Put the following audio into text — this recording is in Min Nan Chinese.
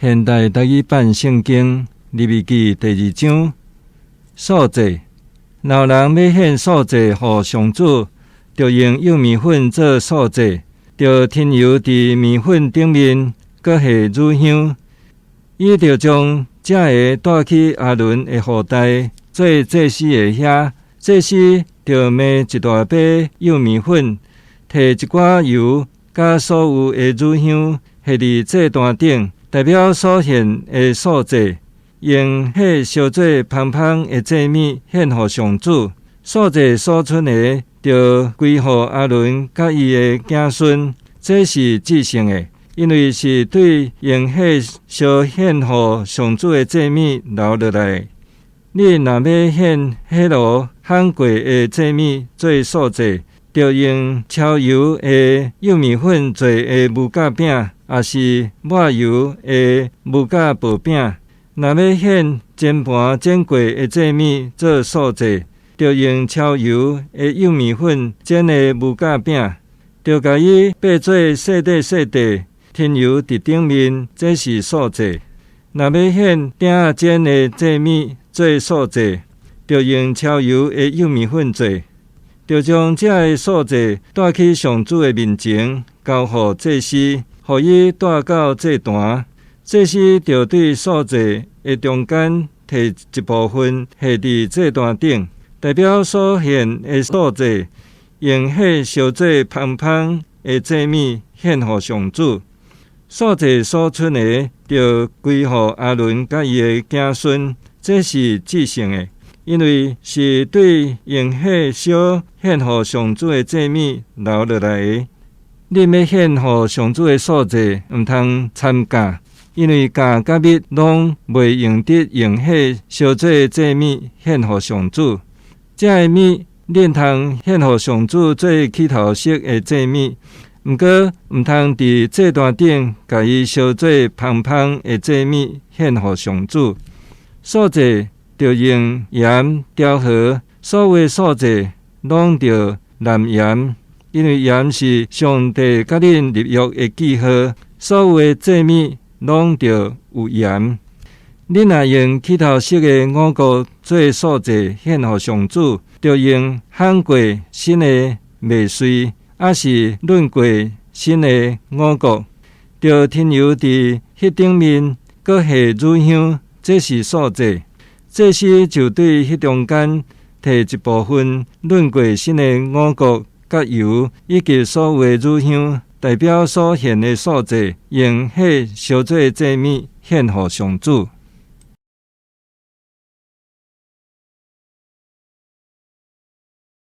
現代台語版聖經利未記第二章素祭。若有人欲獻素祭予上主，著用幼麵粉做素祭，著添油佇麵粉頂面，閣下乳香。伊著將這个帶去亞倫的後代做祭司的遐，祭司著糜一大把幼麵粉，提一寡油，佮所有的乳香，下佇祭壇頂，代表所獻的素祭，用火燒做芳芳的祭物獻予上主。素祭所剩的，著歸予亞倫佮伊的子孫，這是至聖的，因為是對用火燒獻予上主的祭物留落來。你若欲獻火爐烘過的祭物做素祭，著用超油的幼麵粉做的無酵餅，抑是抹油的無酵薄餅。若欲獻煎盤煎過的祭物做素祭，著用超油的幼麵粉煎的無酵餅，著共伊擘做細塊細塊，添油佇頂面，這是素祭。若欲獻鼎仔煎的祭物做素祭，著用超油的幼麵粉做，著將這个素祭帶去上主的面前，交予祭司，予伊帶到祭壇。祭司著對素祭的中間提一部分下佇祭壇頂，代表所獻的素祭，用火燒做芳芳的祭物獻予上主。素祭所剩的，著歸予亞倫佮伊的子孫，這是至聖的，因為是對用火燒獻予上主的祭物留落來的。恁欲獻予上主的素祭，毋通摻酵，因為酵佮蜜攏袂用得用火燒做祭物獻予上主。這个物恁通獻予上主做起頭色的祭物，毋過毋通佇祭壇頂共伊燒做芳芳的祭物獻予上主。素祭著用鹽調和，所有的素祭攏著濫鹽，因為鹽是上帝佮恁立約的記號。所有的祭物攏著有鹽。恁若用起頭熟的五穀做素祭獻予上主，著用烘過新的麥穗，抑是攆過新的五穀，著添油佇彼頂面，閣下乳香，這是素祭。祭司就對彼中間提一部分攆過新的五穀、佮油以及所有的乳香，代表所獻的素祭，用火燒做祭物獻予上主。